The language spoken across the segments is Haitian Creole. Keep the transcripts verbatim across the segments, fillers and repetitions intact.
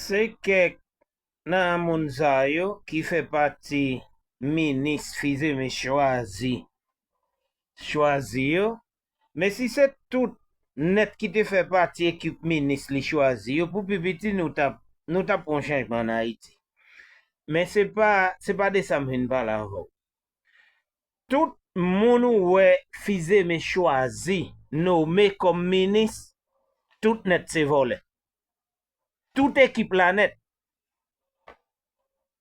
Se kèk nan moun sa yo ki fè pati minis Fizeme chwazi, chwazi yo. Men si se tout nèt ki te fè pati ekip minis li chwazi yo, pou pi piti nou t ap, nou t ap pran chanjman ann Ayiti. Men se pa, se pa de sa m vin pale avè w. Tout moun ou wè Fizeme chwazi, nome kòm minis, tout nèt se vòlè. Tout ekip la nèt.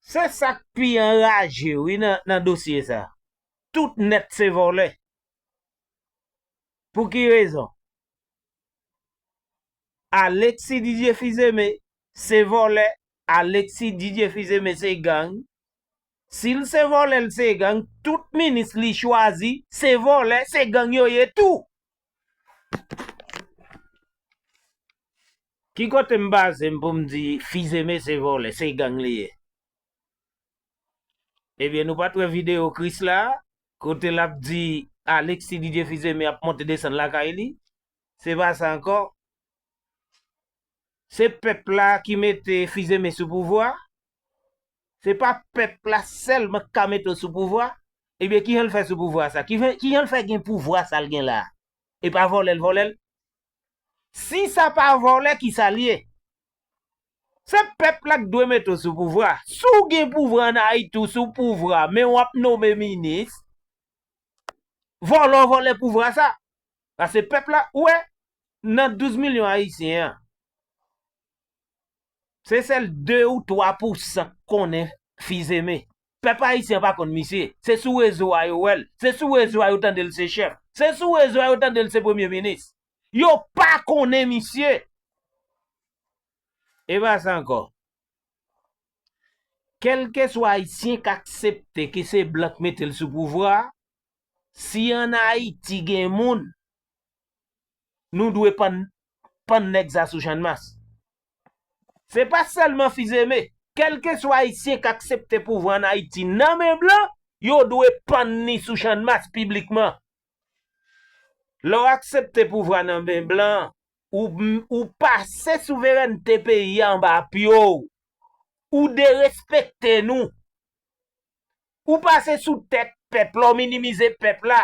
Se sa k pi anraje, wi, nan, nan dosye sa. Tout nèt se vòlè. Pou ki rezon? Alexis Didier Fizeme se vòlè. Alexis Didier Fizeme se gang. Si l se vòlè, l se gang, tout minis li chwazi se vòlè, se gang yo ye tou. Ki kote m baze m pou m di Fizeme se vòlè, se gang li ye? Ebyen, nou pa t wè videyo Krisla, kote l ap di Alexis Didier Fizeme ap monte desann lakay li? Se pa sa ankò. Se pèp la ki mete Fizeme sou pouvwa. Se pa pèp la sèlman k ka mete w sou pouvwa. Ebyen, kijan l fè sou pouvwa sa? Kijan, kijan l fè gen pouvwa sa l gen la a? E pa vòlè l vòlè l? Si sa pa vòlè, ki sa l ye? Se pèp la k dwe mete w sou pouvwa. Si w gen pouvwa ann Ayiti, w sou pouvwa, men w ap nome minis, vòlè w vòlè pouvwa sa. Paske pèp la, ou wè, nan douz milyon ayisyen an, se sèl de ou twa pousan k konnen Fizeme. Pèp ayisyen an pa konn misye. Se sou rezo a yo wè l. Se sou rezo a yo tande l se chèf. Se sou rezo a yo tande l se premye minis. Yo pa konnen misye. E pa sa ankò. Kèlkeswa ayisyen k aksepte ke se blan k mete l sou pouvwa a, si ann Ayiti gen moun, nou dwe pann, pann nèg sa sou Channmas. Se pa sèlman Fizeme. Kèlkeswa ayisyen k aksepte pouvwa ann Ayiti nan men blan, yo dwe pann ni sou Channmas piblikman. Lè w aksepte pouvwa nan men blan, ou, ou pase souverènte peyi a anba pye w. Ou derespekte nou. Ou pase sou tèt pèp la, ou minimize pèp la.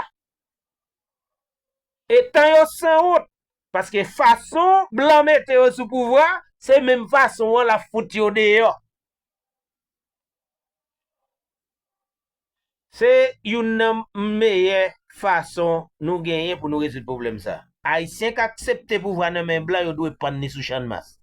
E tan yo sanwont, paske fason blan mete yo sou pouvwa, se menm fason an l ap fout yo deyò. Se youn nan meyè fason nou genyen pou nou rezoud pwoblèm sa. Ayisyen k aksepte pouvwa nan men blan yo dwe pann ni sou Channmas.